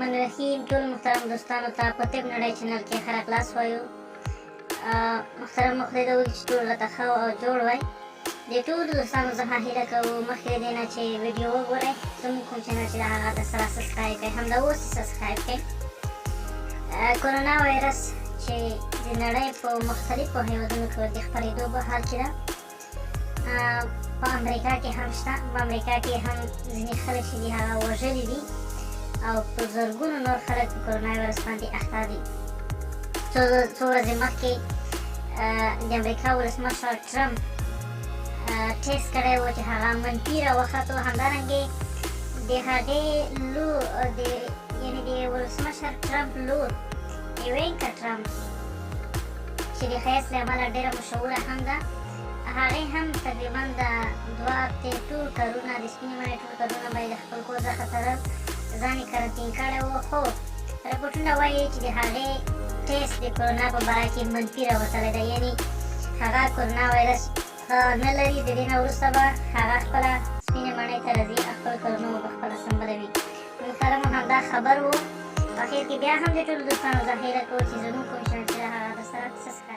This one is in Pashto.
الرحمن الرحیم. ټول محترم دوستانو ته په طب نړۍ چینل کې ښه راغلاست وایو. محترم خدای دې وکړي چې ټول راته ښه او جوړ وای. د ټولو دوستانو څخه هیله کوو، مخکې له دې نه چې ویډیو وګورئ، زموږ کوم چینل چې د هغه د سره subscribe کړئ، همدا اوس یې subscribe کړئ. کرونا وایرس چې د نړۍ په مختلفو هیوادونو کې د خپرېدو په حال کې ده، په امریکا کې هم شته. په امریکا کې هم ځینې خلک چې دي هغه وژلي دي او په زرګونو نور خلک په کرونا وایرس باندې اخته دي. څو څو ورځې مخکې د امریکا ولسمشر ټرمپ ټیسټ کړی و چې هغه منفي راوختو. همدارنګې د هغې لور د یعنې د ولسمشر ټرمپ لور ایوینکا ټرمپ چې د ښایست له امله ډېره مشهوره هم ده، هغې هم تقریبا د 2 هفتې ټول کارونه، د سپینې ماڼۍ ټول کارونه به یې د خپل کور څخه څارل، ځان یې کرنټین کړی و. خو رپورټونه وایي چې د هغې ټیسټ د کرونا په باره کې منفي راوتلی دی، یعنی هغه کرونا وایرس نه لري. د دې نه وروسته به هغه خپله سپینې ماڼۍ ته راځي او خپل کارونه به خپله سمبالوي. محترمو، همدا خبر و. اخر کې بیا هم د ټولو دوستانو زه هیله کوو چې زموږ کوم چینل چې ده هغه در سره subscribe.